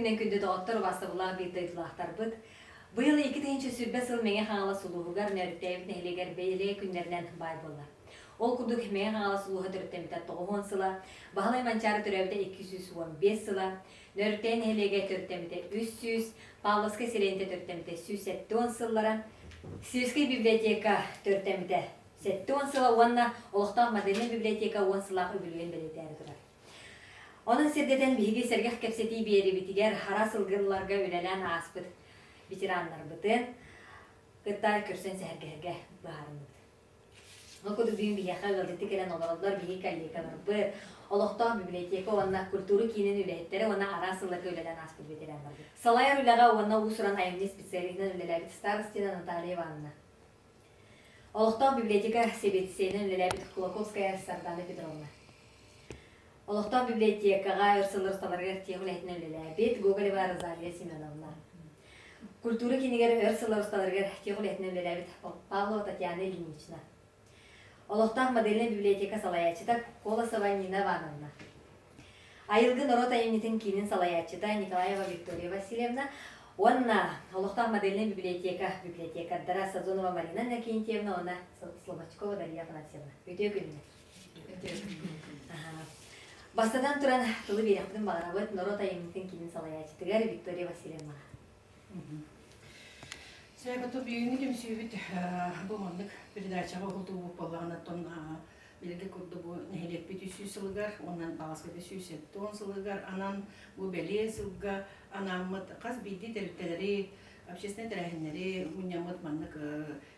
күннэн күндү доҕоттор, убаастабыллаах биир дойдулаахтарбыт. Быйыл 2020 сыл Мэҥэ Хаҥалас улууһугар Нөөрүктээбит нэһилиэгэр бэлиэ күннэринэн баай буолла. Ол курдук Мэҥэ Хаҥалас улууһа төрүттэммитэ 90 сыла, Баһылай Манчаары төрөөбүтэ 215 сыла, Нөөрүктээн нэһилиэгэ төрүттэммитэ 300, Павловскай сэлиэнньэтэ төрүттэммитэ 170 сыллара, Сельскэй библиотека төрүттэммитэ 70 сыла уонна олохтоох модельнай библиотека 10 сыллаах үбүлүөйүн бэлиэтээри турар. Онон сирдэтэн биһиги сэргэх кэпсэтии биэрибитигэр хара сылгыларга үлэлээн ааспыт ветераннарбытын кытта көрсөн сэһэргэһэргэ быһаарынныбыт. Ол курдук бүгүн биһиэхэ ыалдьыттыы кэлэн олороллор биһиги коллегаларбыт, олохтоох библиотека уонна культура киинин үлэһиттэрэ уонна араас сылларга үлэлээн ааспыт ветераннарбыт. Салайар үлэҕэ уонна уус-уран айымньы специалиһынан үлэлээбит Старостина Наталья Ивановна. Олохтоох библиотека сэбиэдиссэйинэн үлэлээбит Кулаковская Сардана Петровна. Олохтоох библиотекаҕа өр сыллар усталарыгар тех үлэһитинэн үлэлээбит Гоголева Розалия Семеновна. Культура киинигэр өр сыллар усталарыгар тех үлэһитинэн үлэлээбит Павлова Татьяна Ильинична. Олохтоох модельнай библиотека салайааччыта Колосова Нина Ивановна. Айылгы норуот айымньытын киинин салайааччыта Николаева Виктория Васильевна уонна олохтоох модельнай библиотека библиотекардара Сазонова Марина Иннокентьевна уонна Слободчикова Дария Афанасьевна. Үтүө күнүнэн! Бастатан туран тылы биэрэхпитин баҕарабыт норуот айымньытын киинин салайааччытыгар Виктория Васильевнаҕа. Сээбэтэ бүгүҥҥү түмсүүбүт бу маннык передачаҕа уһултуубут буоллаҕына оттон билэргэ курдук бу нэһилиэкпит 300 сылыгар уонна Баҕаската 170 сылыгар анан бу бэлиэ сылга анааммыт хас биирдии тэрилтэлэри общественнай тэрээһиннэри мунньаммыт маннык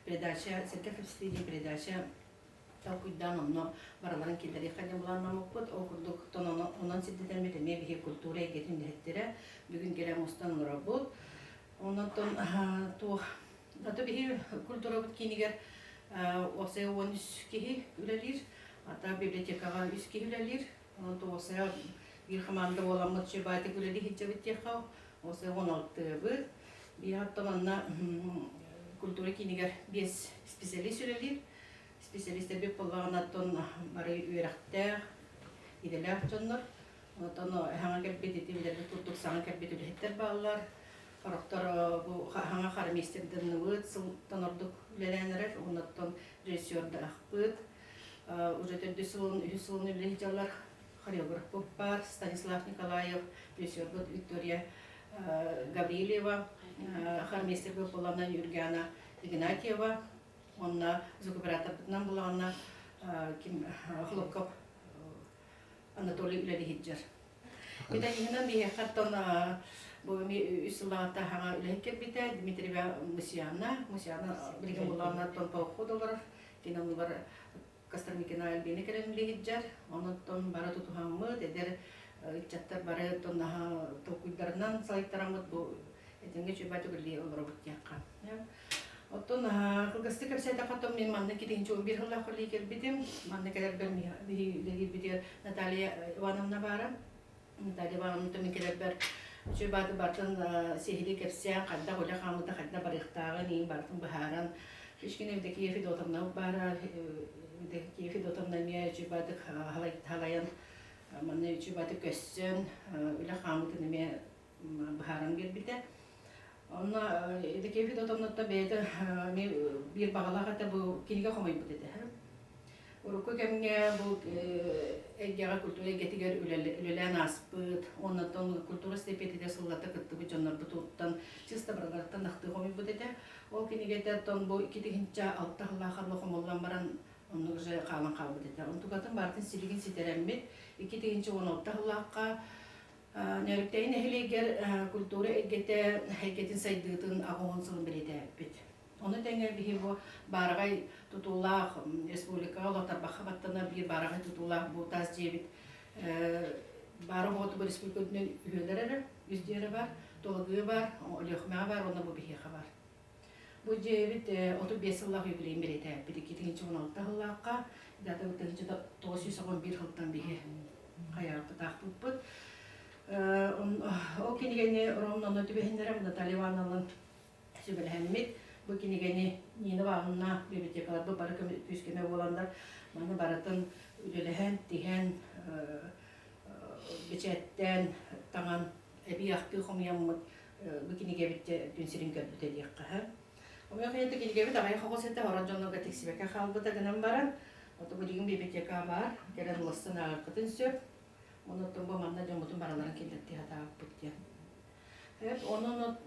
передача сэргэх кэпсэтии диэн передача толкуйдаан онно барыларын киллэриэххэ диэн былааннаммыппыт. Ол курдук онон сирдэтэммит эмиэ биһиги культура эйгэтин үлэһиттэрэ бүгүн кэлэн мустан олоробут. Онон туох аты биһи культурабыт киинигэр уопсайа 13 киһи үлэлиир, ата библиотекаҕа үс киһи үлэлиир. Онон уопсайа биир хамаанда буоламмыт сүбаатык үлэлии сылдьабыт диэххэ уопсайа 16-быт. Биһи оттон манна культура киинигэр биэс специалист үлэлиир. Специалистэрбит буоллаҕына оттон бары үөрэхтээх, идэлээх дьоннор. Оттон хаҥа кэлбит ити билэрбит курдук саҥа кэлбит үлэһиттэр бааллар. Сорохтор бу хаҥа харамейстерданныбыт, сылтан ордук үлэлээн эрэр. Оннуттан режиссердаахпыт. Уже төрдүс сылын, үһүс сылын үлэлии сылдьаллар. Хореографпыт баар Станислав Николаев, режиссербут Виктория Гаврильева, хормейстербыт буоллаҕына Юргиана Игнатьева, Уонна звукооператорбытынан булаҕына ким Хлопков Анатолий үлэлиһиджэр. Виталиһынан биһиэхэ оттон бу үс сыллааҕыта хаҥа үлэһит кэлбитэ Дмитриева Мусьяна. Мусьяна билигин булаҕына оттон поход олорор. Кини оннугар Костромикина Альбина кэлэн үлэһиджэр. Онон бары тутуһаммыт, эдэр ыччаттар бары оттон толкуйдарынан салайтараммыт бу этиҥҥэ чуйбат үлэлии олоробут диэххэ. Оттон кылгастык кэпсээтэххэ, оттон мин манна китинчи 11 сыллаах үлэлии кэлбитим. Манна кэлэрбэр үлэлиирбитигэр Наталья Ивановна баара. Наталья Ивановна мин кэлэрбэр үчүгэй бааты барытын сиһилии кэпсээн, хайдах үлэ хаамыыта хайдах барыахтааҕын иин барытын быһааран, Фишкина Евдокия Федотовна баара, Евдокия Федотовна эмиэ үчүгэй баатык халайан, манна үчүгэй бааты көссөн, үлэ хаамыытын эмиэ быһааран биэрбитэ. Онно Евдокия Федотовнаттан бэйэтэ эмиэ биир баҕалаах этэ бу кинигэ хомуйбут этэ. Урукку кэмҥэ бу эйгэҕэ культура эйгэтигэр үлэлээн ааспыт, оннуттан культура стипендиятыгар сыллата кыттыбыт дьоннорбутуттан чисто барыларыттан ахтыы хомуйбут этэ. Ол кинигэтэ оттон бу 2006 сыллаах хомуллан баран оннук уже хаалан хаалбыт этэ. Онтукатын барытын силигин ситэрэммит 2016 сыллаахха Нөөрүктэйи нэһилиэгэр культура эйгэтэ эйгэтин сайдыытын 80 сылын бэлиэтээбиппит. Ону тэҥэ биһи бу баараҕай тутуулаах республикаҕа олохтарбахха баттанар биир баараҕай тутуулаах бу таас дьиэбит баара оҕотугар республика үрдүнэн үһүөлэр эрэ, үс дьиэ эрэ бар, Тулагыы бар, Өлүөхүмэҕэ бар уонна бу биһиэхэ бар. Бу дьиэбит 35 сыллаах юбилейын бэлиэтээбиппит 2016 сыллаахха, дата 1991 сылтан биһи хайаабытаахпыппыт. Ол кинигэни ровно түбэһиннэрэ Наталья Ивановна сүбэлэһэммит бу кинигэни Нина Ивановна библиотекаларбыт бары күүс-көмө буоланнар маны барытын үлэлэһэн, тиһэн, бэчээттээн, таҥан. эбии ахтыы хомуйаммыт бу кинигэбит күн сирин көрбүтэ диэххэ сөп. Омуйах ийэтэ кинигэбит аҕыйах оҕус этэ, орон дьоннорго тиксибэккэ хаалбыта гынан баран, ото билигин библиотека баар, кэлэн улассан ааҕыаххытын сөп. Онон бу манна дьоммутун барыларын киллэртии сатаабыппыт диэн. Онон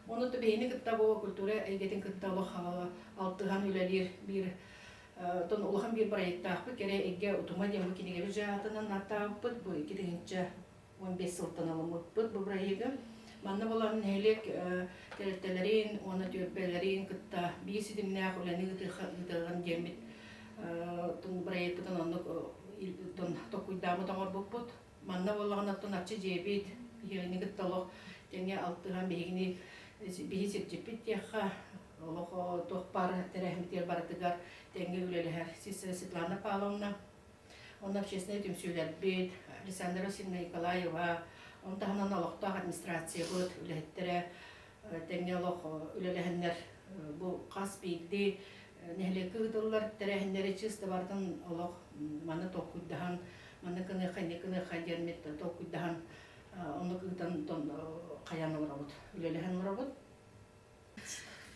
ону биһини кытта бу культура эйгэтин кытта олох алтыһан үлэлиир биир тон улахан биир проектаахпыт кэрэ эйгэ утума диэн бу кинигэбит дьаатынан ааттаабыппыт бу 2015 сылтан ылыммыппыт бу проегы. Манна буолан нэһилиэк тэрилтэлэрин уонна түөлбэлэрин кытта биир ситимнээх үлэни ыытыаҕын диэммит проекпытын оннук толкуйдаабыт оҥорбуппут. Манна буоллаҕына оттон арчы дьиэбит, биһигини кытта олох тэҥҥэ алтыһан биһигини биһи сирдьиппит диэххэ, олох туох баар тэрээһиммитигэр барытыгар тэҥҥэ үлэлэһэр Светлана Павловна, онно общественнай түмсүүлэрбит, Александра Васильевна Николаева, ону таһынан олохтоох администрациябыт үлэһиттэрэ тэҥҥэ олох үлэлэһэннэр бу хас биирдии нэһилиэккэ ыытыллар тэрээһиннэри чыста барытын олох маны толкуйдаһан манна кыныаха инник кыныаха диэммит толкуйдаһан оннук ыытан хайаан олоробут үлэлэһэн олоробут.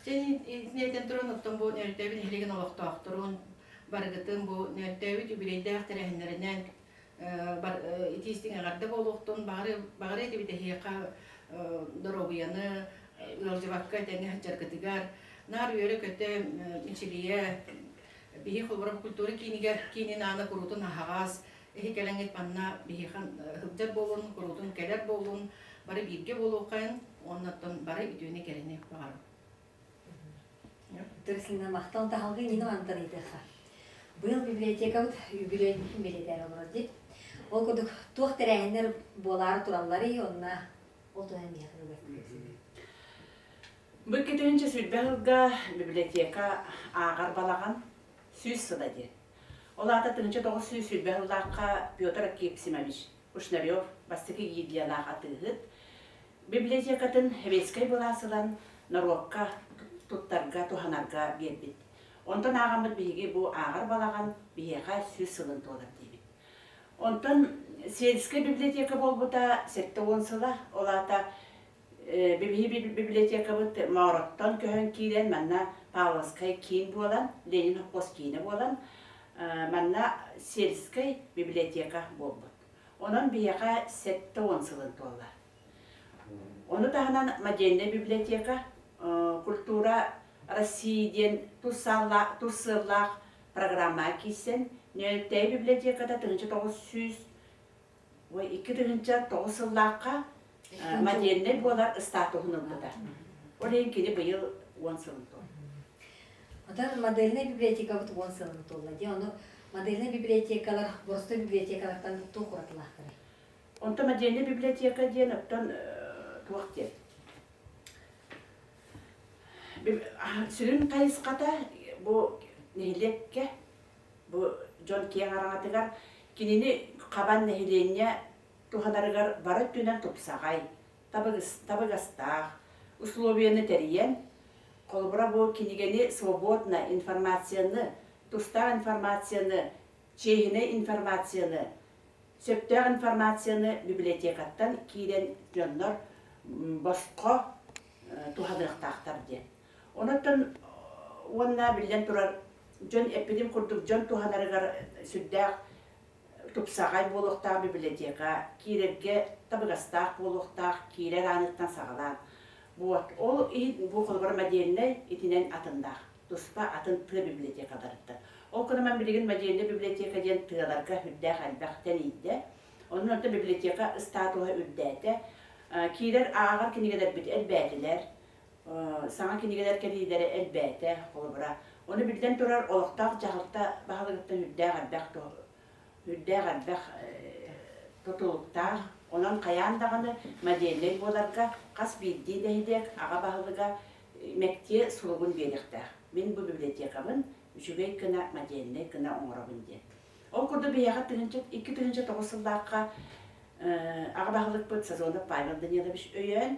Дьэ итинэн туран оттон бу Нөөртөөбүт нэһилиэгин олохтоохторун барыгытын бу Нөөртөөбүт үбүлүөйдээх тэрээһиннэринэн итии-истиҥ эҕэрдэ буолуохтун баҕары этибит эһиэхэ доруобуйаны ыалдьыбакка тэҥҥэ сылдьаргытыгар наар үөрэ-көтө мичилийэ биһи холобура культура киинигэр киинин аана куруутун аһаҕас эһи кэлэҥҥит манна биһиэхэ сылдьар буолун куруутун кэлэр буолун бары бииргэ буолуоххайын уонна оттон бары үтүөнү кэрэни баҕарабын. Төрүсүнэн махтал таһалгы Нина Антон ыйытыахха. Быйыл библиотекабыт үбүлүөйүн бэлиэтээн олорор дии. Ол курдук туох тэрээһиннэр буолаары туралларый онно ол туһунан миэхэ кылгастык Бу 2020 сылга библиотека ааҕар балаҕан 100 сыла диэн. Ол аата 1920 сыллаахха Петр Акипсимович Кушнарев бастакы гильдиялаах атыыһыт библиотекатын Сэбиэскэй былаас ылан норуокка туттарга, туһанарга биэрбит. Онтон ааҕаммыт биһиги бу ааҕар балаҕан биһиэхэ 100 сылын туолар диибит. Онтон сельскэй библиотека буолбута 70 сыла, ол аата биһиги библиотекабыт Моороттон көһөн киирэн манна Павловскай киин буолан, Ленин холкуос киинэ буолан, манна сельскэй библиотека буолбут. Онон биһиэхэ 70 сылын туолла. Ону таһынан модельнай библиотека Культура России диэн тус сыаллаах программаҕа киирсэн, Нөөлтөй библиотеката 1900 2009 сыллаахха модельнай буолар статуһун ылбыта. Ол иһин кини быйыл 10 сылын туолла. Оттон модельнай библиотекабыт 10 сылын туолла дии. Ону модельнай библиотекалар боростуой библиотекалартан туох уратылаахтарый? Онтон модельнай библиотека диэн оттон туох диэн? Сүрүн хайысхата бу нэһилиэккэ бу дьон киэҥ араҥатыгар кинини хабан нэһилиэнньэ туһанарыгар бары өттүнэн тупсаҕай, табыгастаах условияны тэрийэн, холобура бу кинигэни свободно информацияны, тустаах информацияны, чиэһинэй информацияны, сөптөөх информацияны библиотекаттан киирэн дьоннор босхо туһаныахтаахтар диэн. Онон уонна биллэн турар дьон эппитим курдук дьон туһанарыгар сүрдээх тупсаҕай буолуохтаах библиотека киирэргэ табыгастаах буолуохтаах киирэр ааныттан саҕалаан. Вот ол иһин бу холобура модельнай итинэн атыннаах туспа атын тыа библиотекаларыттан. Ол гынан билигин модельнай библиотека диэн тыаларга сүрдээх элбэх тэнийдэ. Онон онто библиотека статуһа үрдээтэ. Киирэр ааҕар кинигэлэрбит элбээтилэр. Саҥа кинигэлэр кэлиилэрэ элбээтэ, холобура. Ону биллэн турар, олохтоох дьаһалта баһылыгыттан үрдээх элбэх үрдээх элбэх тутулуктаах. Онон хайаан даҕаны модельнай буоларга хас биирдии нэһилиэк аҕа баһылыга мэктиэ суругун биэриэхтээх. Мин бу библиотекабын үчүгэй гына модельнай гына оҥоробун диэн. Ол курдук биһиэхэ 2009 сыллаахха аҕа баһылыкпыт Сазонов Павел Данилович өйөөн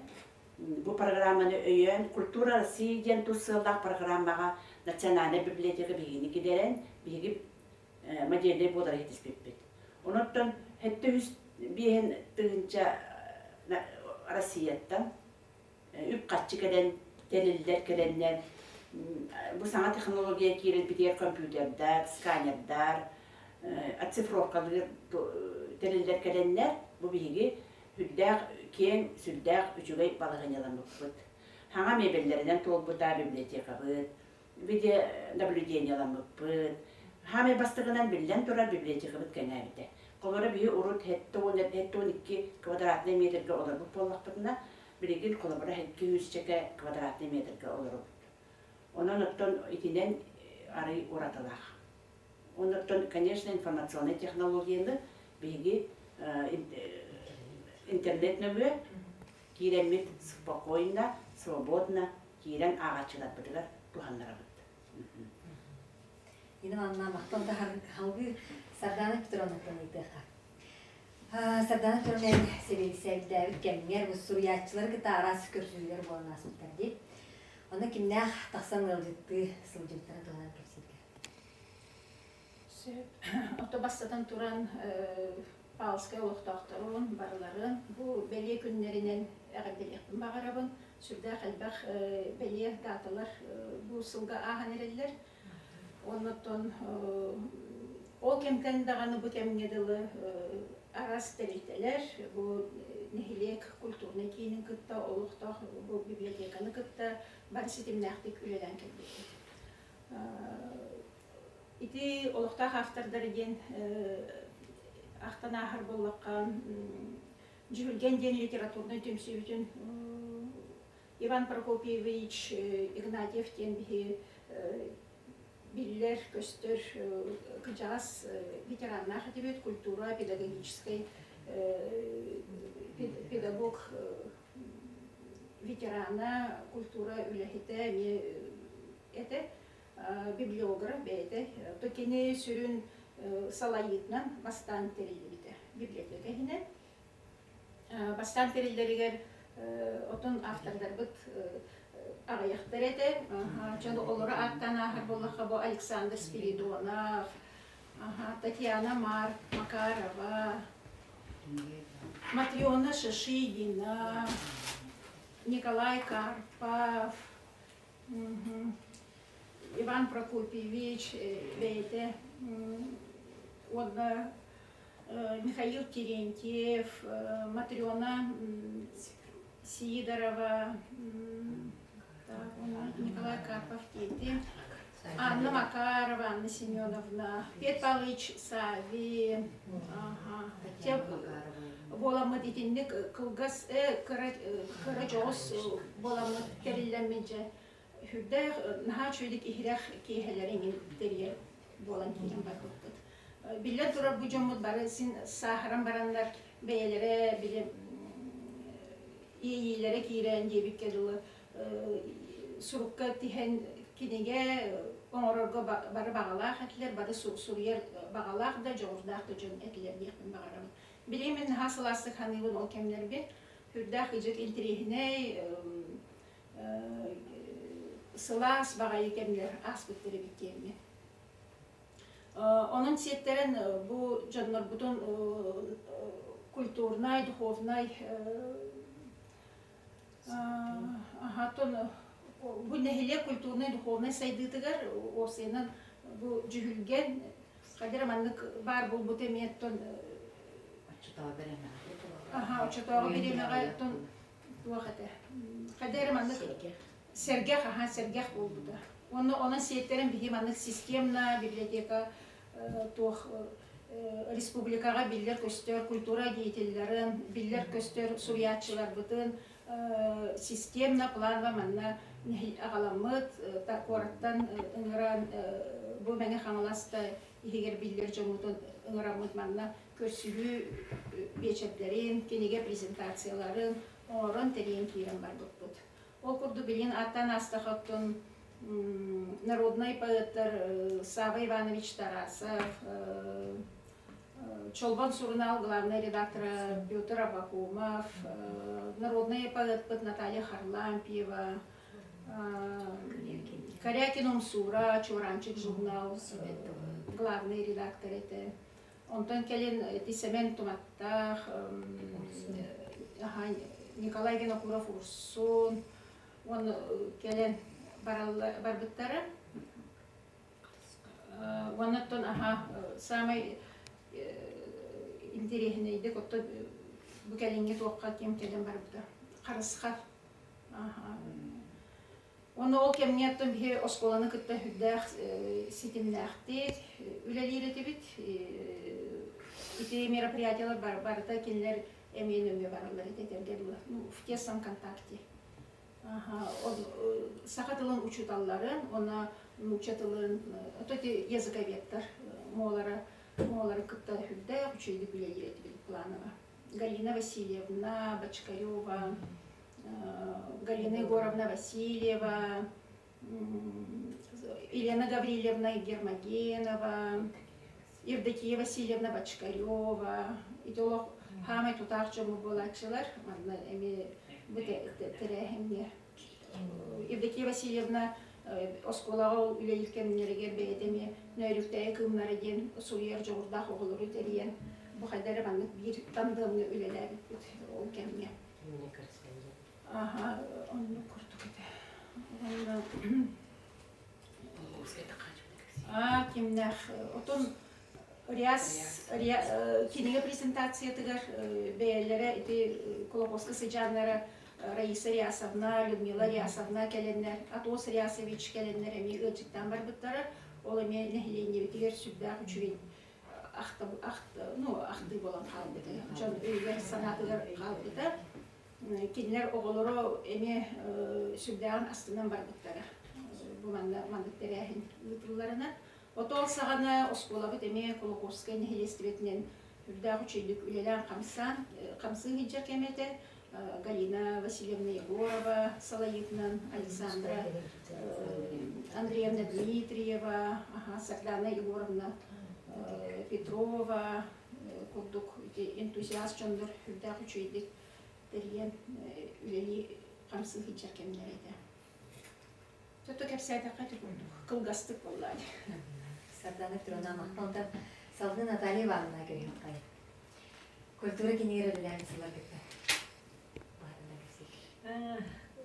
Бу программаны өйөөн «Культура России» диэн тус сыаллаах программаҕа Национальнай библиотека биһигини киллэрэн, биһиги модельнай буолары ситиспиппит. Онон 705 тыһыынча Россияттан үп-харчы кэлэн, тэриллэр кэлэннэр, бу саҥа технология киирэрбитигэр компьютердар, сканердар, оцифровкалыыр тэриллэр кэлэннэр, бу биһиги сүрдээх киэҥ, сүрдээх үчүгэй балаһыанньаламмыппыт. Саҥа мебеллэринэн туолбута библиотекабыт, видеонаблюдениеламмыппыт. Саамай бастакынан биллэн турар библиотекабыт кэҥээбитэ. Холобура биһи урут 72 квадратнай метргэ олорбут буоллахпытына, билигин холобура 200 квадратнай метргэ олоробут. Онон оттон итинэн арый уратылаах. Оннуттан, конечно, информационнай технологияны биһиги интернет нөҥүө киирэммит спокойно, свободно киирэн ааҕааччыларбытыгар туһаннарабыт. Нина Ивановна махтал таһар халгыы Сардана Петровнаттан ыйытыахха. Сардана Петровна сэбиэдиссэйдээбит кэмҥэр бу суруйааччылары кытта араас көрсүһүүлэр буолан ааспыттар дии. Онно кимнээх тахсан ыалдьыттыы сылдьыбыттара туһунан кэпсииргэ. Сөп. Ото бастатан туран Павловскай олохтоохторун барыларын бу бэлиэ күннэринэн эҕэрдэлиэхпин баҕарабын. Сүрдээх элбэх бэлиэ дааталар бу сылга ааһан эрэллэр. Оннуттан ол кэмтэн даҕаны бу кэмҥэ дылы араас тэрилтэлэр бу нэһилиэк культурнай киинин кытта олохтоох бу библиотеканы кытта бары ситимнээхтик үлэлээн кэлбиппит. Ити олохтоох автордары диэн ахтан ааһар буоллахха, Дьүһүлгэн диэн литературнай түмсүүбүтүн Иван Прокопьевич Игнатьев диэн биһи биллэр, көстөр кырдьаҕас ветераннаах этибит, культура педагогическай педагог ветерана, культура үлэһитэ эмиэ этэ, библиограф бэйэтэ. То кини сүрүн салайыытынан бастаан тэриллибитэ библиотека иһинэн. Бастаан тэриллэригэр отон автордарбыт аҕыйахтар этэ. Дьон олору ааттаан ааһар буоллахха бу Александр Спиридонов, Татьяна Мар Макарова, Матрена Шишигина, Николай Карпов, Иван Прокопьевич бэйэтэ уонна Михаил Терентьев, Матрена Сидорова, Николай Карпов диэтим, Анна Макарова, Анна Семеновна, Петр Павлович Савин, буоламмыт итинник кылгас кыра кыра дьоҕус буоламмыт тэриллэммит дьэ сүрдээх наһаа үчүгэйдик иһирэх киэһэлэри иҥин тэрийэр буолан киирэн барбыппыт. Биллэн турар, бу дьоммут бары син сааһыран бараннар бэйэлэрэ били иэйиилэрэ киирэн диэбиккэ дылы сурукка тиһэн кинигэ оҥорорго бары баҕалаах этилэр, бары суруйар баҕалаах да, дьоҕурдаах да дьон этилэр диэхпин баҕарабын. Билигин мин наһаа сылаастык саныыбын ол кэмнэрбин. Сүрдээх ыдьык интэриэһинэй, сылаас баҕайы кэмнэр ааспыттар эбит диэммин. Онон сиэттэрэн бу дьоннорбутун культурнай, духовнай аһатон бу нэһилиэк культурнай духовнай сайдыытыгар уопсайынан бу дьүһүлгэн хадира маннык баар буолбута эмиэ оттон оччотооҕу бириэмэҕэ аха оччотооҕу бириэмэҕэ оттон туох этэ хайда эрэ маннык сэргэх аха сэргэх буолбута уонна онон сиэттэрэн биһи маннык системна библиотека туох республикаҕа биллэр-көстөр культура деятелларын биллэр-көстөр суруйааччыларбытын системно планва манна аҕаламмыт куораттан ыҥыран бу Мэҥэ Хаҥалас да иһигэр биллэр дьоммутун ыҥыраммыт манна көрсүһүү биэчэрдэрин, кинигэ презентацияларын оҥорон тэрийэн киирэн барбыппыт. Ол курдук билигин ааттаан аастах оттон народнай поэттар Савва Иванович Тарасов, Чолбон сурунаал главнай редактора Петр Аввакумов, народнай поэтпыт Наталья Харлампьева, Корякин Умсура, Чуораанчык журнал главный редактор этэ. Онтон кэлин ити Сэмэн Туматтаах. Николай Винокуров Урсун уонна кэлэн барбыттара. Уонна аха саамай интэриэһинэйдик оттон бу кэлиҥҥи туохха ким кэлэн барбыта Харысхал. Уонна ол кэмҥэ оттон биһи оскуоланы кытта сүрдээх ситимнээхтик үлэлиир этибит. Ити мероприятиелар барыта кинилэр эмиэ нөҥүө бараллар этэ этэргэ дылы. Ну, в тесном контакте. Саха тылын учууталларын уонна нуучча тылын, то эти языковедтар моолара, моолары кытта сүрдээх үчүгэйдик үлэлиир этибит планово. Галина Васильевна Бочкарева, Галина Егоровна Васильева, Елена Гаврильевна Гермогенова, Евдокия Васильевна Бочкарева. Ити олох хаамай тутаах дьоммут буолааччылар. Манна эмиэ бу тэрээһиҥҥэ Евдокия Васильевна оскуолаҕа ол үлэлиир кэмнэригэр бэйэтэ эмиэ Нөөрүктээйи кыымнара диэн суруйар дьоҕурдаах оҕолору тэрийэн бу хайда эрэ маннык биир тандыамҥа үлэлээбиппит ол кэмҥэ. Аха, оннук курдук этэ. Уонна А, кимнээх отон Риас кинигэ презентациятыгар бэйэлэрэ ити Кулаковскай сыдьааннара Раиса Риасовна, Людмила Риасовна кэлэннэр, Атос Риасович кэлэннэр эмиэ ыалдьыттаан барбыттара. Ол эмиэ нэһилиэнньэбитигэр сүрдээх үчүгэй ну, ахтыы буолан хаалбыта. Дьон өйүгэр санаатыгар хаалбыта. Кинилэр оҕолоро эмиэ сүрдээҕин астынан барбыттара. Бу манна маннык тэрээһин ыытылларынан. Отол саҕана оскуолабыт эмиэ Кулаковскай нэһилиэстибэтинэн үрдээх үчүгэйдик үлэлээн хамсаан, хамсыы сылдьар кэмэ этэ. Галина Васильевна Егорова салайыытынан Александра Андреевна Дмитриева, Сардана Егоровна Петрова курдук энтузиаст дьоннор үрдээх үчүгэйдик тэрийэн үлэлии хамсыы сылдьар кэмнэрэ этэ. Тото кэпсээтэххэ ити курдук кылгастык буолла. Сардана Петровна махтал Салгыы Наталья Ивановна көһүөххэй. Культура киинигэр үлэлээн сылларгытта.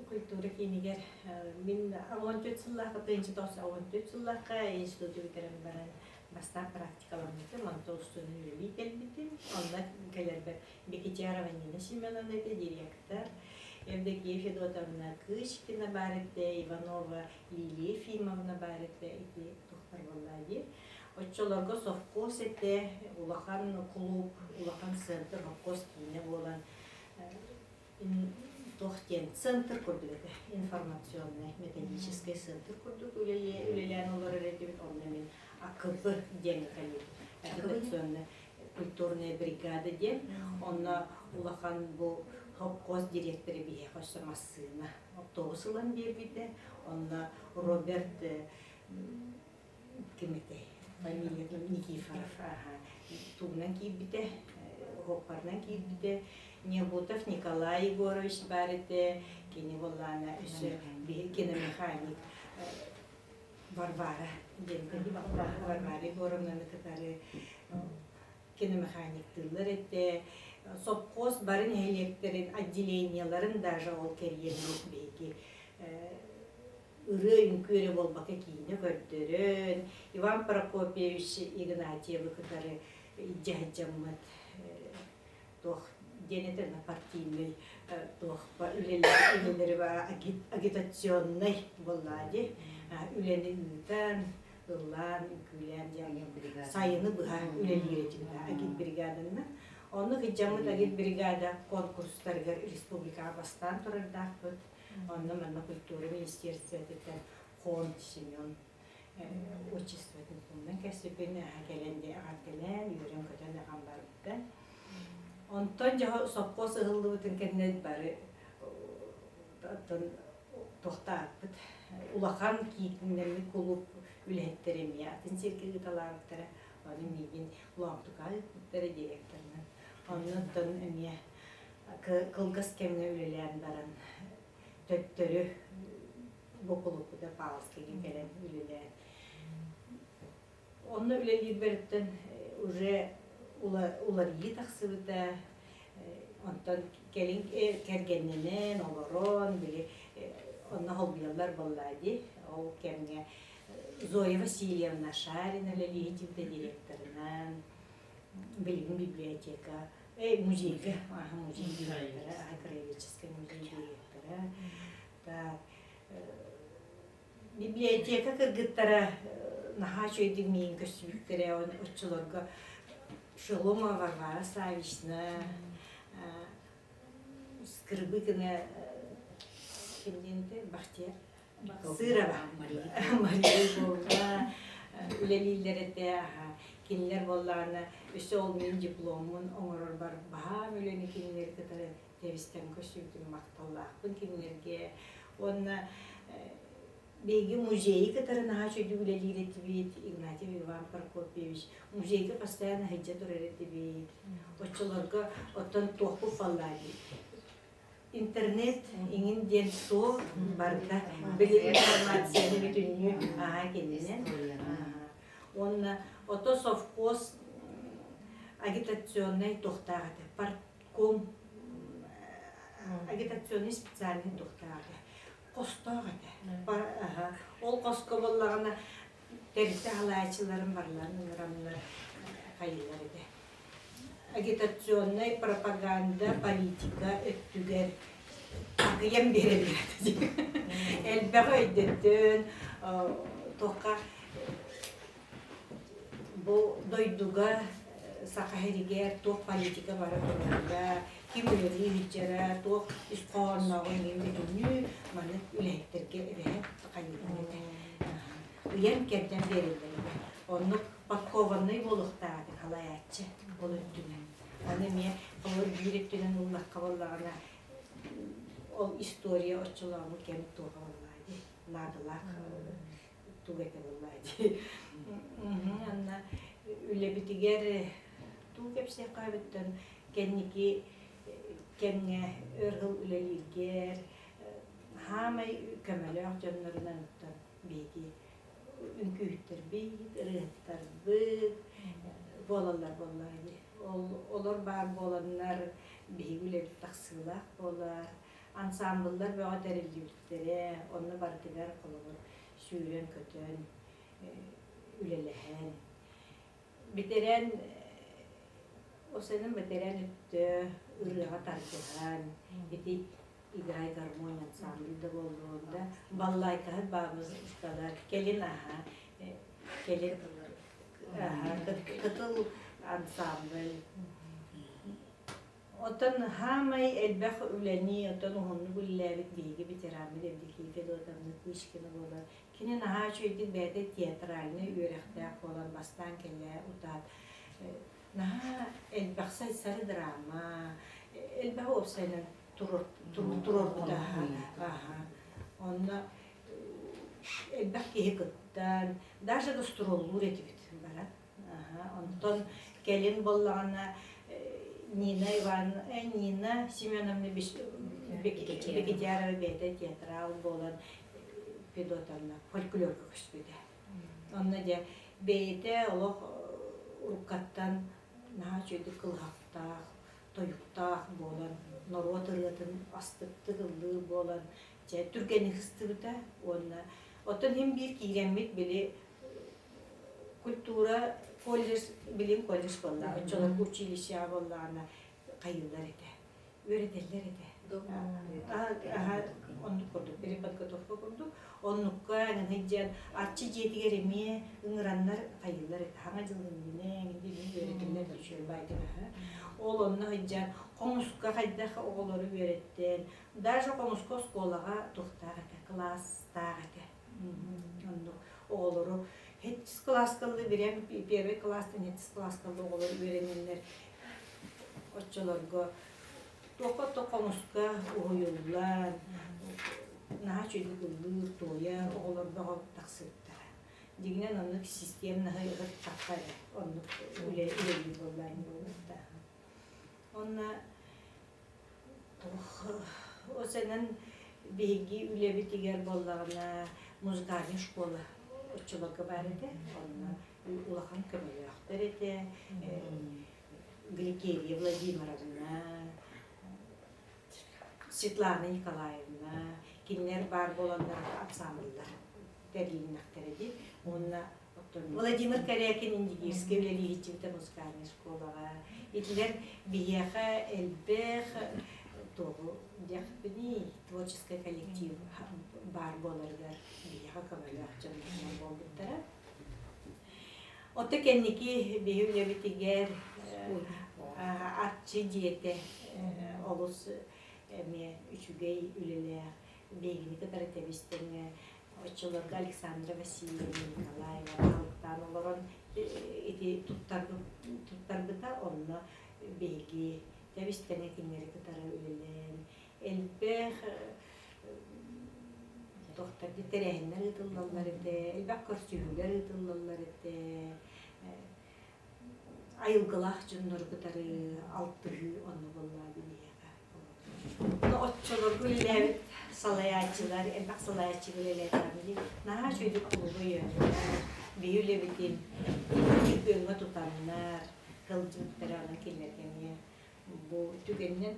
Культура киинигэр мин 14 сыллаахха, 1914 сыллаахха институту бүтэрэн баран бастаан практикаламмытым, онтон устун үлэлии кэлбитим. Онно кэлэрбэр Бекетярова Нина Семеновна этэ директор, Евдокия Федотовна Кычкина баар этэ, Иванова Лилия Ефимовна баар этэ, ити тухтар буоллаа дии. Оччолорго совхоз этэ, улахан клуб, улахан центр, совхоз киинэ буолан туох диэн центр курдук этэ, информационный, методический центр курдук үлэлээн олорор этибит. Онно мин АКБ диэн кэлиим, агитационная культурная бригада диэн. Онно улахан бу совхоз директора биһиэхэ өссө массыына, автобус ылан биэрбитэ. Онно Роберт ким этэй, фамилиятын Никифоров тугунан киирбитэ, уһуоппарынан киирбитэ. Небутов Николай Егорович баар этэ, кини буоллаана өссө биһи киномеханик Варвара диэн Варвара Егоровнаны кытары киномеханиктыыллар этэ. Сопхуос бары нэһилиэктэрин отделениеларын даже ол кэрийэн биһиги ырыа-үҥкүү эрэ буолбакка киинэ көрдөрөн, Иван Прокопьевич Игнатьевы кытары илдьэ сылдьаммыт туох диэн этэ партийнай туох үлэлэри агитационнай буоллаа дии үлэни ыытан ыллаан үҥкүүлээн диэн сайыны быһа үлэлиир этибит агитбригаданан оннук сылдьаммыт агитбригада конкурстарыгар республикаҕа бастаан турардаахпыт Онно манна культура министерствотыттан Хон Семен отчествотын туһунан кэпсэппин кэлэн эҕэрдэлээн, үөрэн-көтөн ахан барбыта. Онтон дьэ сопхуос ыһыллыбытын кэннэ бары оттон туохтаахпыт улахан кииннэммит кулууп үлэһиттэрэ эмиэ атын сиргэ ыыталаабыттара. Ону миигин Лоомтука ыыппыттара директорынан. Оннуттан эмиэ кылгас кэмҥэ үлэлээн баран төттөрү Бокулуккута Павловскайга кэлэн үлэлээн онно үлэлиирбэриттэн уже уларыйыы тахсыбыта. Онтон кэлин кэргэннэнэн олорон били онно холбуйаллар буоллаа дии. Ол кэмҥэ Зоя Васильевна Шарина үлэлииһитибитэ директорынан, билигин библиотека, музейга, музей директора, краеведческий музей директора. Так, библиотека кыргыттара наһаа үчүгэйдик миигин көрсүбүттэрэ, оччолорго Шеломова Варвара Савична, Скрыбыкина кимниин Бахтияр Сырова Мария Львовна үлэлииллэр этэ. Кинилэр буоллаҕына өссө ол мин дипломмун оҥорорбор баһаам үлэни кинилэри кытары тэбистэн көрсүбүтүм махталлаахпын кинилэргэ. Уонна биһиги музейы кытары наһаа үчүгэйдик үлэлиир этибит. Игнатьев Иван Прокопьевич музейга постоянно сылдьа турар этибит. Оччолорго оттон туохпут буоллаа дии. Интернет иҥин диэн суох барыта били информацияны бүтүннүү аһаа кининэн. Уонна ото совхоз агитационнай туохтаах этэ партком агитационный специальный туохтаах этэ хостоох этэ. Ол хоско буоллаҕына тэрилтэ халааччыларын барыларын ыҥыраннар хайыылар этэ. Агитационнай пропаганда, политика өттүгэр акыйан биэрэллэр этэ. Элбэҕи өйдөтөн, туохха бу дойдуга Саха сиригэр туох политика бара турарыгар, ким үлэлии сылдьара, туох ис хоһооннооҕун иһин бүтүннүү маннык үлэһиттэргэ эбэһээт хайыыллар этэ. Ыйан-кэрдэн биэрэллэр этэ. Оннук подкованнай буолуохтаах этэ халайааччы ол өттүнэн. Аны эмиэ холобур биир өттүнэн ыллахха буоллаҕына ол история оччолооҕу кэм туоҕа буоллаҕа дии наадалаах тугу этэ буоллаа дии. Анна үлэбитигэр туу кэпсиэххэ эбиттэн кэнники кэмҥэ өр сыл үлэлииргэр хаамай көмөлөөх дьоннорунан оттон биһиги үҥкүүһүттэрбит, ырыаһыттарбыт буолаллар буоллаҕа дии. Ол олор баар буоланнар биһиги үлэбит тахсыылаах буолар. Ансаамбыллар бөҕө тэриллибиттэрэ, онно барытыгар холобур сүүрэн-көтөн, үлэлэһэн. Бэтэрээн осенин бэтэрээн өттө ырыаҕа тардыһан, ити играй гармонь ансамбль да буоллун да, баллайкаһыт баабыскалар, кэлин аһа, кэлин кытыл ансамбль. Оттон хаамай элбэх үлэни, оттон уһуннук үлэлээбит биһиги ветераммыт Евдокия Федотовна Кычкина буолар. Кини наһаа үчүгэйдик бэйэтэ театральнай үөрэхтээх буолан бастаан кэлэ утаат наһаа элбэх сайсары драма, элбэх уопсайынан туруорбута. Онно элбэх киһи кыттан, даже гастроллуур этибит баран. Онтон кэлин буоллаҕына Нина Иван Нина Семеновна Бекетярова бэйэтэ театрал буолан Федотовна фольклорга көспүтэ. Онно дьэ бэйэтэ олох уруккаттан наһаа үчүгэйдик кылыһахтаах, тойуктаах буолан, норуот ырыатын астыктык ыллыыр буолан, дьэ түргэнник сыстыбыта уонна оттон иһин биир киирэммит били культура колледж билим колледж буолла оччолорго училищеҕа буоллаҕына хайыыллар этэ үөрэтэллэр этэ оннук курдук переподготовка курдук оннукка диэн арчы дьиэтигэр эмиэ ыҥыраннар хайыыллар этэ хаҥа дьыл иннинэ үөрэтэллэр үчүгэй баайдык ол онно сылдьан хомуска хайдах оҕолору үөрэттэн даже хомуска оскуолаҕа туохтаах этэ кылаастаах этэ Оннук оҕолору һэттис кылааскалыы бирэм первый кылаастан һэттис кылааскалыы оҕолор үөрэнэннэр оччолорго туохха да хомуска уһуйуллан наһаа үчүгэйдик ыллыыр, туойар оҕолор бөҕө тахсыбыттара. Дьиҥинэн оннук системнаһы ыһыктахха эрэ оннук үлэ үлэлиир буоллаан буолуохтаах. Онно Осенэн биһиги үлэбитигэр буоллаҕына музыкальнай школа оччолорго баар этэ. Онно улахан көмөлөөхтөр этэ. Гликерия Владимировна. Светлана Николаевна кинилэр баар буоланнар ансаамбыллар тэрилиннэхтэрэ дии. Уонна Владимир Корякин Индигирскэй үлэлииһиччибитэ музыкальнай школаҕа. Итилэр биһиэхэ элбэх туоҕу диэхпиний творческай коллектив баар буоларыгар биһиэхэ көмөлөөх дьон буолбуттара. Ото кэнники биһи үлэбитигэр Арчы дьиэтэ олус эмиэ үчүгэй үлэлээх биһигини кытары тэбис-тэҥҥэ оччолорго Александра Васильевна Николаева баһылыктаан олорон ити туттарбыта онно биһиги тэбис-тэҥҥэ кинилэри кытары үлэлээн элбэх туохтар тэрээһиннэр ыытыллаллар этэ, элбэх көрсүһүүлэр ыытыллаллар этэ айылгылаах дьоннору кытары алтыһыы онно буоллаҕа биһиэхэ. Оччолорго үлэлээбит салайааччылар, элбэх салайааччы үлэлээтэҕин наһаа үчүгэйдик кулубу өйөөннөр, биһи үлэбитин күөҥҥэ тутаннар, сылдьыбыттара онон кинилэргэ эмиэ бу түгэнинэн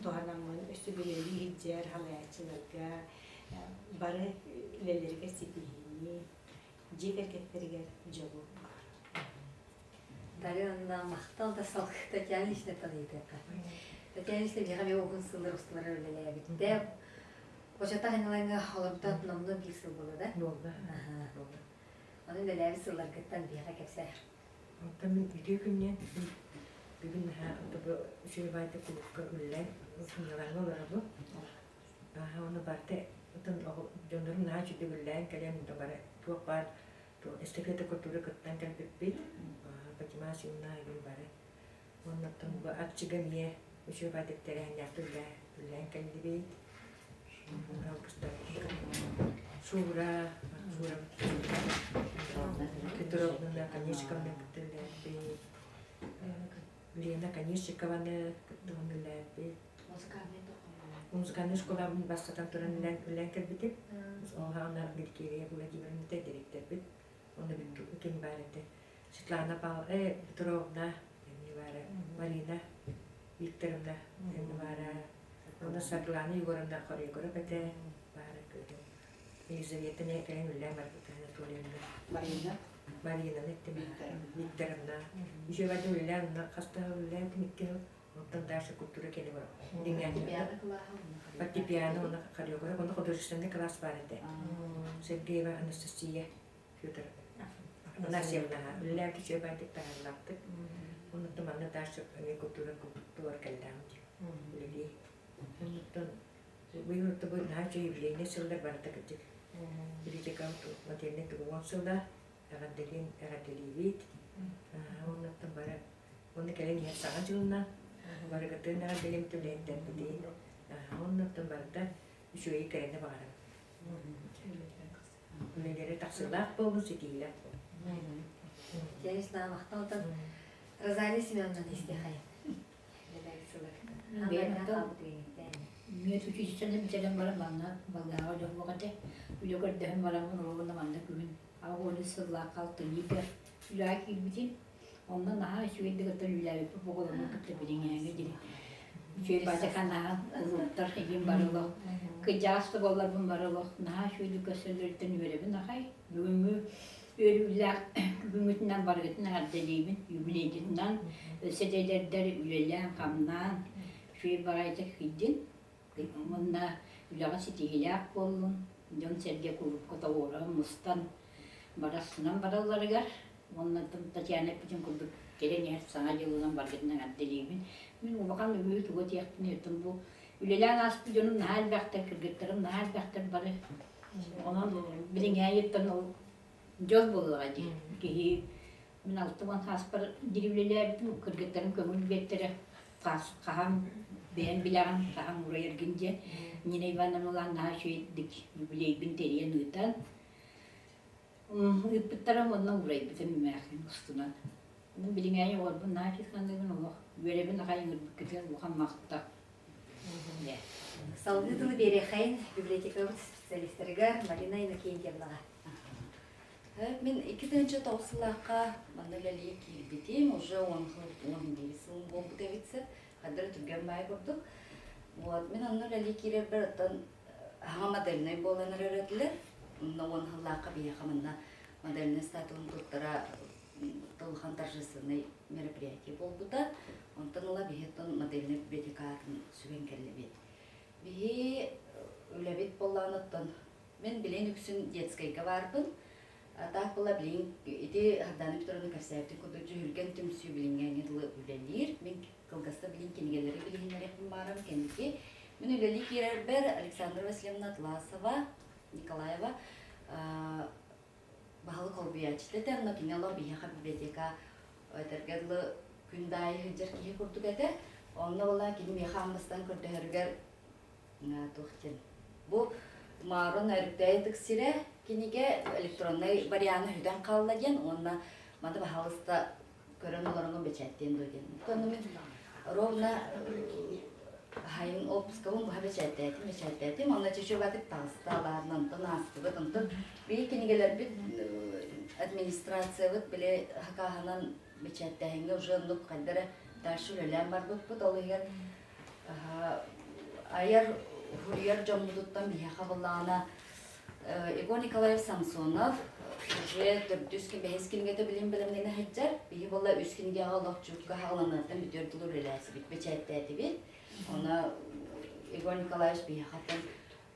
туһанаммын өссө үлэлии сылдьар салайааччыларга бары үлэлэригэр ситиһиини, дьиэ кэргэттэригэр дьолу баҕарабын. Дарья махтал да салгыы Татьяна Ильична ыйытыахха. Татьяна Ильична биһиэхэ эмиэ уһун сыллар усталара үлэлээбитэ. Оччото Хаҥалаҥҥа олорбута номнуо биир сыл буолла да? Буолла. Ону үлэлээбит сылларгыттан биһиэхэ кэпсээ. Онтон мин үтүө күннээн бүгүн наһаа үчүгэй баайда кулуупка үлэлээн сынньалаҥҥа олоробун. Ааһа уонна барыта отон дьоннорум наһаа үчүгэйдик үлэлээн кэлэн бары туох баар эстафета культуры кыттан кэлбиппит. Фатима Асимовна игин бары. Уонна оттон бу Арчыга эмиэ үчүгэй баайдык тэрээһиннээхтик үлэлээн кэллибит. Шура, Шура Петровна Конечковна кытта үлэлээбит. Лена Конечникованы кытта үлэлээбит. Музыкальный школабын бастатан туран үлэлээн кэлбитим. Ол аҕана Гликерия Владимировна дириэктэрбит. Онно ким баар этэ? Светлана Павловна Петровна, баара, Марина Викторовна баара. Онно Саргылана Егоровна хореограф этэ, баара көрдүм. Елизавета кэлэн үлэлээн барбыта Анатольевна. Марина. Маринаны эттим. Викторовна. Еще барды үлэлээн, онно хаста үлэлээн икки сыл. Онтон дальше культура кэлэ бар. Фортепиано уонна хореограф, онно художественный класс баар этэ. Сергеева Анастасия Федоровна. Афанасьевна үлэлээбит үчүгэй баайдык таһаарылаахтык. Оннуттан манна дальше эмиэ культура культура кэллэҕим дии. Үлэлии. Оннуттан быйыл бу наһаа үчүгэй юбилейнай сыллар барыта кырдьык. Критика модельнай тугуон сыла эҕэрдэлиин эҕэрдэлиибит. Оннуттан бары Уонна кэлэн иһэр Саҥа дьылынан барыгытын эҕэрдэлиим үлэһиттэрбитин. Оннуттан барыта үчүгэйи кэрэни баҕарабын. Үлэлэри тахсыылаах буолун, ситиилээх буолун. Интересно, махтал Розалия Семеновна истиэхэй. Мүөт учительницаны бүтэрэн баран манна балыыһаҕа дьоллоох этэ. Үлэ көрдөһөн бараммын уруогун манна күһүн аҕыс сыллаахха алтынньыга үлэҕэ киирбитим. Онно наһаа үчүгэйдик оттон үлэлээбиппит оҕолорбун кытта билиҥҥээҥҥэ диэри үчүгэй баачака наһаа ыллыктар игин бары олох кыдьаас да буолларбын бары олох наһаа үчүгэйдик көрсөллөрүттэн үөрэбин аҕай. Бүгүҥҥү үөрүүлээх бүгүҥҥүтүнэн барыгытын эҕэрдэлиибин юбилейгытынан өссө да эдэрдэр үлэлээн-хамнаан үчүгэй баҕайытык киирдин уонна үлэҕэ ситиһиилээх буоллун дьон-сэргэ кулуупка тоҕуора мустан барасынан баралларыгар уонна Татьяна эппитин курдук кэлэн иһэр Саҥа дьылынан баргытынан эҕэрдэлиибин. Мин улахан үгүһү тугу этиэхпиний оттон бу үлэлээн ааспыт дьонум наһаа элбэхтэр, кыргыттарым наһаа элбэхтэр бары. Онон билиҥҥээйиттэн ол дьол буоллаҕа дии. Киһи мин 60 сааспар дири үлэлээбитим, кыргыттарым көҥүл биэртэрэ хаһан бэйэм билэҕин, хаһан уурайаргын диэн. Нина Ивановналаан наһаа үчүгэйдик юбилейбин тэрийэн ыытан Ыыппыттара уонна уурайбытым эмээхсин устунан. Мин билиҥээйи оҕолорбун наһаа кисханныыбын олох үөрэбин аҕай ыҥырбыккытыгар улахан махтал. Салгыы тылы биэриэххэйин библиотекабыт специалистарыгар Марина Иннокентьевнаҕа. Мин 2009 сыллаахха манна үлэлии киирбитим, уже 10 сыл, 11 сыл буолбут эбит сир. Хаддара түргэн баай курдук. Вот, мин онно үлэлии киирэрбэр оттон аһаҥа модельнай буолан эрэр этилэр. Онно уон сыллаахха биһиэхэ манна модельнай статуһун туттара улахан торжественнай мероприятие буолбута. Онтон ыла биһи оттон модельнай библиотека аатын сүгэн кэллибит. Биһи үлэбит буоллаҕына оттон мин билин үксүн детскайга баарбын. А так была билин ити Хардана Петровна кэпсээбитин курдук дьүһүлгэн түмсүү билиҥҥээҥҥэ дылы үлэлиир. Мин кылгаста билин кинигэлэри билиһиннэриэхпин баарым кэнники. Мин үлэлии киирэрбэр Александра Васильевна Атласова, Николаева баһылык холбуйааччыта этэ, онно кини олох биһиэхэ библиотека этэргэ дылы күн даайы сылдьар киһи курдук этэ. Онно буолла кини миэхэ аан бастаан көрдөһөрүгэр туох диэн бу Маарон Өрүктэйи ытык сирэ кинигэ электроннай вариана сүтэн хаалла диэн уонна маны баһаалыста көрөн олороҥҥун бэчээттиэн дуо диэн. Онно мин ровно хайын отпускабын быһа бэчээттээтим, бэчээттээтим. Онно чөчөбатык таҕыста, ладно, онтон аастыбыт. Онтон биһиги кинигэлэрбит администрациябыт били хакааһынан бэчээттээһиҥҥэ уже оннук хайда эрэ дальше үлэлээн барбыппыт. Ол иһигэр айар уһуруйар дьоммутуттан биһиэхэ былаана Егор Николаев Самсонов уже төрдүс бэһис кинигэтэ билим бэлэмнэнэ сылдьар. Биһи буолла үс кинигэҕэ олохчукка хаҕыланыаттан бүтүөр дылы үлэлээсибит, бэчээттээтибит. Оны Егор Николаевич биһиэхэ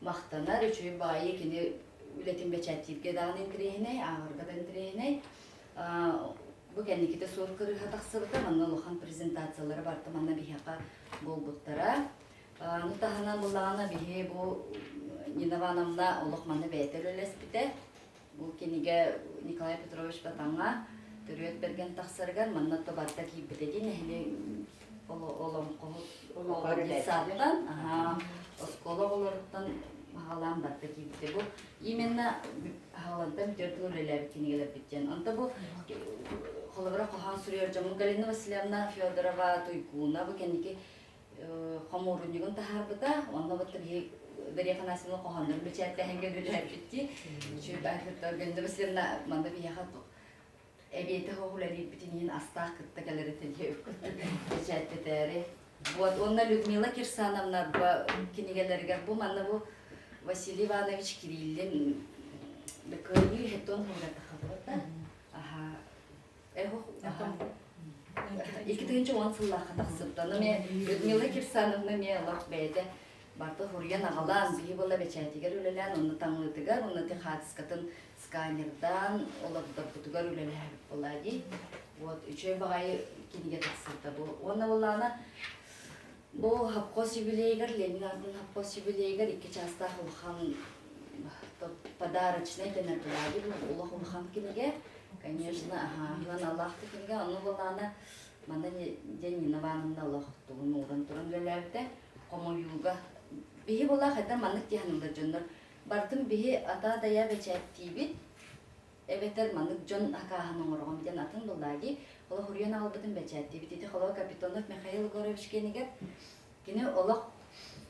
махтанар, үчүгэй баайы кини үлэтин бэчээттииргэ даҕаны интэриэһинэй, ааҕарга да интэриэһинэй. Бу кэнникитэ суор кырыыһа тахсыбыта, манна улахан презентациялара барыта манна биһиэхэ буолбуттара. Аны таһынан буллаҕына биһи бу Нина Ивановна олох манна бэйэтэ үлэлэспитэ. Бу кинигэ Николай Петрович Батаҥа төрүөт бэргэн тахсарыгар манна то барыта киирбитэ дии нэһилиэк олоҥхоһут детсадтан оскуола оҕолоруттан аҕалаан барыта киирбитэ. Бу именно аҕалантан бүтэр тыл үлэлээбит кинигэлэрбит диэн. Онто бу холобура хоһоон суруйар дьоммут Галина Васильевна Федорова Туйгуна бу кэнники хомуурунньугун таһаарбыта. Онно бытта биһи Дария Афанасьевна хоһооннорун бэчээттэһэнгэ үлэлээбит Үчүгэй Васильевна манна биһиэхэ эбиэтэ хоһ үлэлиирбитин иһин астаах кытта кэлэр этэ бэчээттэтээри. Вот, уонна Людмила Кирсановна кинигэлэригэр бу манна бу Василий Иванович Кириллин кыайыы хетон хугатахабыта. Аха 2010 сыллаахха тахсыбыта. Ону эмиэ Людмила Кирсановна эмиэ олох бэйэтэ барыта суруйан аҕалан, биһи буолла бэчээтигэр үлэлээн, онно таҥыытыгар, онно ити хаартыскатын сканердаан олордорбутугар үлэлээбит буолла дии. Вот, үчүгэй баҕайы кинигэ тахсыбыта бу. Уонна буоллаҕына бу Хапкос юбилейыгар, Ленин аатынан Хапкос юбилейыгар икки чаастаах улахан подарочнай дэнэр буолла дии. Бу улахан улахан кинигэ. Конечно, аһааһынан Аллах кинигэ, онно буоллаҕына манна дьэ Нина Ивановна олох тугун ууран туран үлэлээбитэ. Хомойууга биһи буоллаах хайдах маннык дии дьоннор барытын биһи атаа-дайаа бэчээттиибит эбэтэр маннык дьон акааһын оҥороҕум диэн атын буоллаа дии. Олох уруйан аҕалбытын бэчээттиибит. Ити холоо Капитонов Михаил Егорович киэнигэр кини олох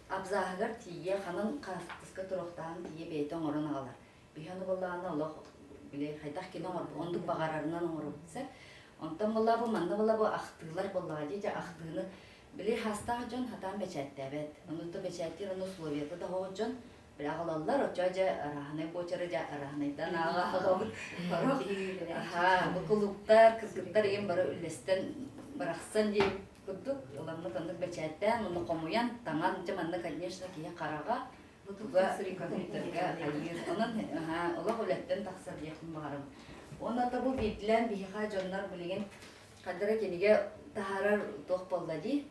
абзааһыгар тиийэ ханан хаартыска туруохтааҕын тиийэ бэйэтэ оҥорон аҕалар. Биһи ону буоллаҕына олох били хайдах кини оҥорбут оннук баҕарарынан оҥоробут сэр. Онтон буолла бу манна буолла бу ахтыылар буоллаҕа дии дьэ ахтыыны били хаастаах дьон хатаан бэчээттээбэт. Ону то бэчээттиир ону условията да оһоҕот дьон били аҕалаллар оччо дьэ арааһынай буочары дьэ арааһынайдан ааҕа аҕабыт Сорох аһаа бу кулууптар кыргыттар ийэм бары үллэстэн бырахсан диэн курдук ыламмыт оннук бэчээттээн ону хомуйан таҥан дьэ манна конечно киһи хараҕа туга компьютерга хайыыр. Онон олох үлэттэн тахсар диэхпин баҕарабын. Уонна да бу биирдилээн биһиэхэ дьоннор билигин ханна кинигэ таһаарар туох буолла дии.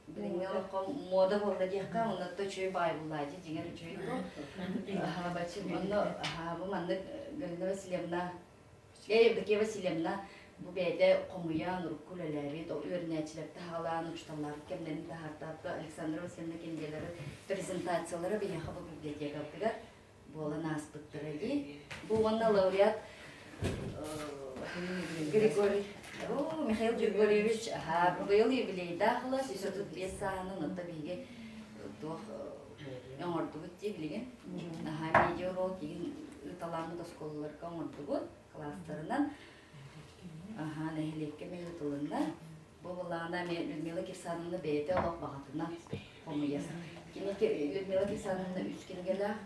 Билиҥҥи олоххо муода буолла диэххэ, онно да үчүгэй баай буолла дии, дьиҥэр үчүгэй дуо. Онно бу маннык Галина Васильевна Евдокия Васильевна бу бэйэтэ хомуйан, урукку үлэлээбит, үөрэнээччилэртэ аҕалаан, учууталлаабыт кэмнэрин таһаартаабыт Александра Васильевна кинигэлэри презентациялара биһиэхэ бу библиотекабытыгар буолан ааспыттара дии. Бу уонна лауреат Григорий Михаил Григорьевич быйыл юбилейдаах ыла 135 сааһынан онто биһиги туох оҥордубут дии билигин. Наһаа видеоурок игин ыыталааммыт оскуолаларга оҥордубут кылаастарынан. Аһаа нэһилиэккэ эмиэ ыытылынна. Бу былаана эмиэ Людмила Кирсановна бэйэтэ олох баҕатынан. хомуйар. Кини Людмила Александровна үс кинигэлээх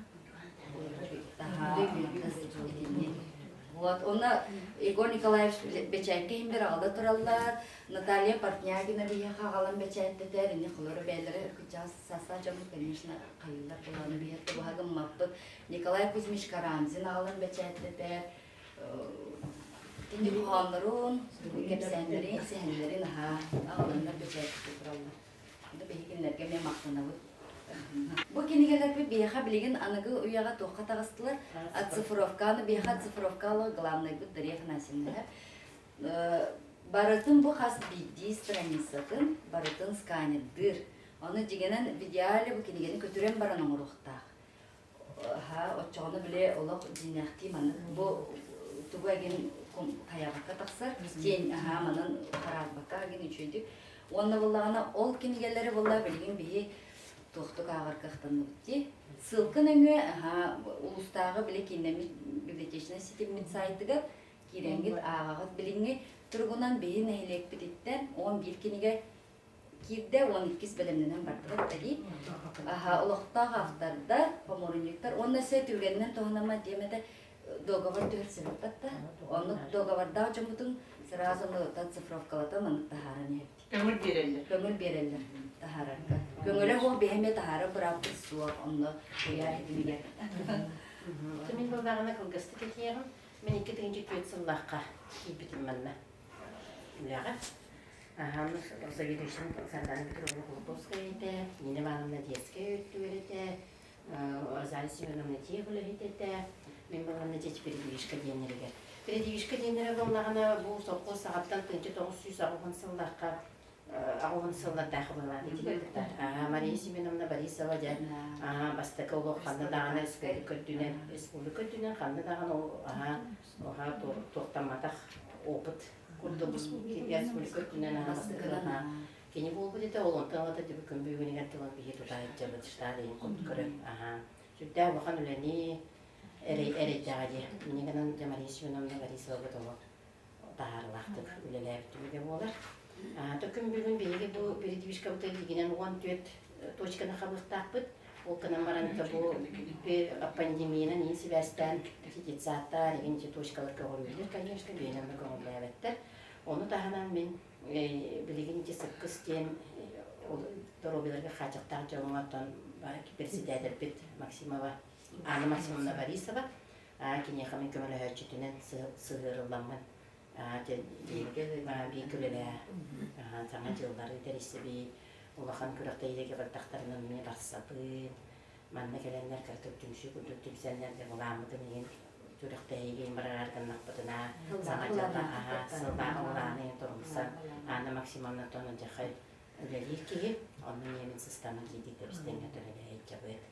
Вот, онно Егор Николаевич бэчээккэ иһин бир аҕала тураллар, Наталья Портнягина биһиэхэ аҕалан бэчээттэтэр, ини холоро бэйэлэрэ кычаас састаах дьоммут, конечно, хайыылар буланы биһиэхэ тубаһа гыммаппыт. Николай Кузьмич Карамзин аҕалан бэчээттэтэр, кини хоһооннорун, кэпсээннэрин, сэһэннэрин аһаа аҕаланнар бэчээттэтэ тураллар. Биһиги кинилэргэ эмиэ махтанабыт. Бу кинигэлэрбит биһиэхэ билигин аныгы үйэҕэ туохха таҕыстылар? Оцифровканы биһиэхэ оцифровкалык главнайбыт Дария Афанасьевна. Барытын бу хас биирдии страницатын барытын сканердыыр. Ону дьиҥинэн в идеале бу кинигэни көтүрэн баран оҥоруохтаах. Аһа, оччоҕуна били олох дьиҥнээхтии маннык бу тугу эгин хайаабакка тахсар, тиэн аһаа манан хараарбакка эгин үчүгэйдик. Уонна буоллаҕына ол кинигэлэри буолла билигин биһи туохтук ааҕар кыахтанныбыт дии. Ссылка нөҥүө аһаа улуустааҕы били кииннэммит библиотечнай ситиммит сайтыгар киирэҥҥит ааҕаҕыт. Билиҥҥи туругунан биһи нэһилиэкпититтэн 11 кинигэ киирдэ, 12 бэлэмнэнэн бардыбыт дии. Аха, олохтоох автордар, хомуурунньуктар уонна өссө түгэнинэн туһанама диэм этэ договор түһэрсибиппэт да. Оннук договордаах дьоммутун сразу цифровкалатан маннык таһааран иһэбит. Көҥүл биэрэллэр. Көҥүл биэрэллэр таһаарарга. Көҥүлэ суох биһи эмиэ таһаарар бырааппыт суох онно куйаар ситимигэр. Мин буоллаҕына кылгастык этиэҕим. Мин 2004 сыллаахха киирбитим манна үлэҕэ. Аһааммыт заведующим Сардана Петровна Кулаковская этэ, Нина Ивановна детская өттүгэр этэ, Розалия Семеновна тех үлэһит этэ, мин буоллаҕына дети передвижка диэннэригэр. Передвижка диэннэрэ буоллаҕына бу сопхуос саҕаттан 1980 сыллаахха аҕыс сыллардаах былаан ити Мария Семеновна Борисова дьэ бастакы олох ханна даҕаны республика үрдүнэн республика үрдүнэн ханна даҕаны туохтамматах опыт курдук республика үрдүнэн бастакы кини буолбут этэ ол онтон ылата күн бүгүнүгэр тылын биһи тута сылдьабыт штат иһин курдук көрөн сүрдээх улахан үлэни эрэйдэҕэ дии инньэ гынан дьэ Мария Семеновна Борисова олох таһаарыылаахтык үлэлээбит түмүгэ буолар. Күн бүгүн биһиги бу передвижкабыт дигинэн 14 точканы хабыахтаахпыт. Ол гынан баран бу пандемиянан иин сибээстээн детсадтар, игин точкалар көҕүрүүллэр, конечно, бэйэлэрин көҕүллээбэттэр. Ону таһынан мин билигин ити сыккыс диэн доруобуйаларга хааччахтаах дьоҥҥо оттон председателбит Максимова Анна Максимовна Борисова киниэхэ мин көмөлөһөөччүтүнэн сыһыарылламмын бииргэ үлэлээ саҥа дьыллары тэрийсэбит улахан күрэхтэһиигэ бардахтарына эмиэ барсабын манна кэлэннэр кыратык түмсүү курдук түмсэннэр дьэ былааммытын иһин күрэхтэһиигэ барар гыннахпытына саҥа дьылла сыллааҕы былааны торумсан Анна Максимовна тон үлэлиир киһи онно миэмин сыстаммын киирдик тэбистэҥҥэ төлөлөһүдьабыт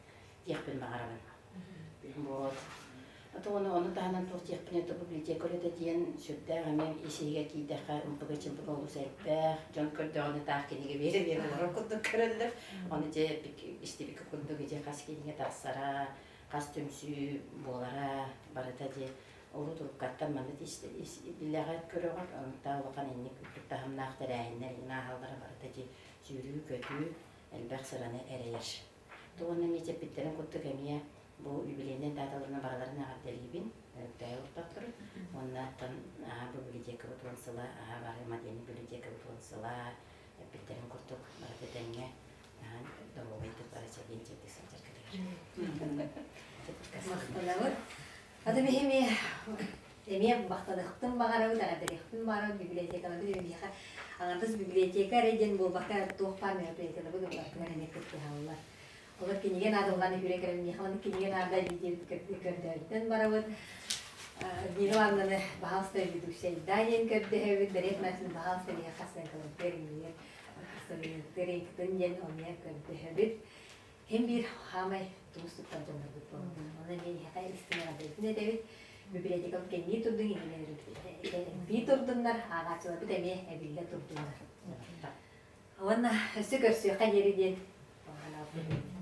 диэхпин баҕарабын. Вот. Ону ону таһынан туох диэхпинэ то библиотека үлэтэ диэн сүрдээх эмиэ ис иһигэр киирдэххэ ымпыга-чымпыга олус элбэх, дьон көрдөҕүнэ таах кинигэ биэрэ-биэрэ олорор курдук көрөллөр. Ону дьэ истибиккэ курдук ити хас кинигэ тахсара, хас түмсүү буолара барыта дьэ урут уруккаттан манна билэҕит көрөҕүт, онтон улахан инник үрдүк таһымнаах тэрээһиннэр иҥин ааһаллара барыта дьэ сүүрүү-көтүү элбэх сыраны эрэйэр. Уонна эмиэ эппиттэрин курдук эмиэ бу юбилейнай дааталарынан барыларын эҕэрдэлиибин, Өрүктэйэ олохтоохтору. Уонна оттон бу библиотекабыт уон сыла, бары модельнай библиотекабыт уон сыла эппиттэрин курдук барыта тэҥҥэ доруобайдык бары чэгиэн-чэбдик сылдьаргытыгар. Махтанабыт. Аты биһи эмиэ махтаныахпытын баҕарабыт, эҕэрдэлиэхпитин баҕарабыт библиотекаларбыт биһиэхэ аҥардас библиотека эрэ диэн буолбакка туох баар мероприятиеларбыт ылларбытыгар эмиэ кыттыһаллар. Олор кинигэ наадалаан үһүрэ кэлэн миэхэ маннык кинигэ наада диэн көрдөөбүттэн барабыт. Нина Ивановнаны баһаалыста ведущайдаа диэн көрдөһөбүт. Дария Афанасьевна баһаалыста миэхэ хас сыаҥкаларгар иҥиир кытын диэн онно көрдөһөбүт. Һин биир хаамай тумус туттар дьоннорбут буолаллар. Онон эмиэ эһиэхэ истиҥ эҕэрдэбитин этэбит. Библиотекабыт кэҥии турдун, эбии турдуннар, ааҕааччыларбыт эмиэ эбиллэ турдуннар. Уонна өссө көрсүөххэ диэри диэн баҕалаабыт.